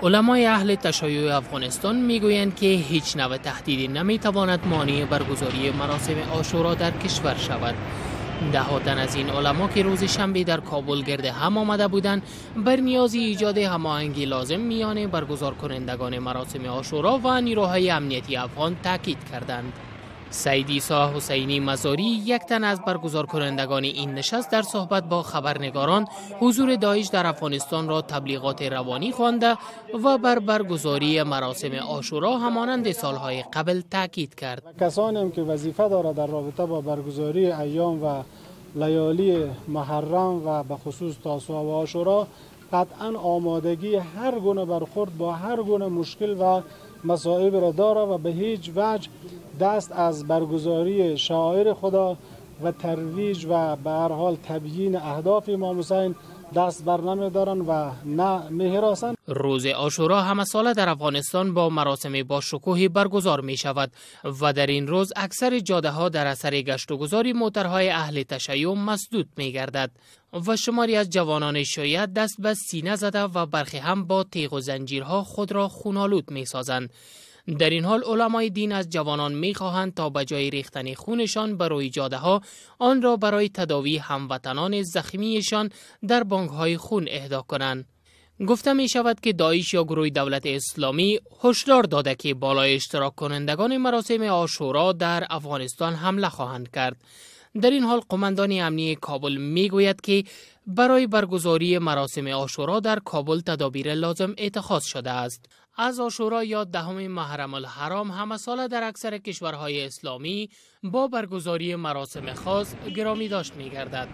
علمای اهل تشیع افغانستان میگویند که هیچ نوع تهدیدی نمیتواند مانع برگزاری مراسم عاشورا در کشور شود. ده تن از این علما که روز شنبه در کابل گرد هم آمده بودند، بر نیاز ایجاد هماهنگی لازم میان برگزار کنندگان مراسم عاشورا و نیروهای امنیتی افغان تاکید کردند. سید عیسی حسینی مزاری، یک تن از برگزار کنندگان این نشست، در صحبت با خبرنگاران حضور داعش در افغانستان را تبلیغات روانی خوانده و بر برگزاری مراسم عاشورا همانند سالهای قبل تاکید کرد. کسانی هم که وظیفه داره در رابطه با برگزاری ایام و لیالی محرم و به خصوص تاسوعا و عاشورا، قطعا آمادگی هر گونه برخورد با هر گونه مشکل و مصائب را داره و به هیچ وجه دست از برگزاری شعائر خدا و ترویج و به هر حال تبیین اهداف امام حسین دست بر نمیدارن و نه میهراسن. روز عاشورا همه ساله در افغانستان با مراسم با شکوهی برگزار می شود و در این روز اکثر جاده ها در اثر گشت و گذار موترهای اهل تشیع مسدود می گردد و شماری از جوانان شیعه دست به سینه زده و برخی هم با تیغ و زنجیرها خود را خونالود می سازند. در این حال علمای دین از جوانان می خواهند تا به جای ریختن خونشان بر روی جاده ها، آن را برای تداوی هموطنان زخمیشان در بانک های خون اهدا کنند. گفته می شود که داعش یا گروه دولت اسلامی هشدار داده که بالای اشتراک کنندگان مراسم عاشورا در افغانستان حمله خواهند کرد. در این حال قماندان امنیه کابل می گوید که برای برگزاری مراسم عاشورا در کابل تدابیر لازم اتخاذ شده است. از عاشورا یا دهم محرم الحرام همه ساله در اکثر کشورهای اسلامی با برگزاری مراسم خاص گرامی داشت می گردد.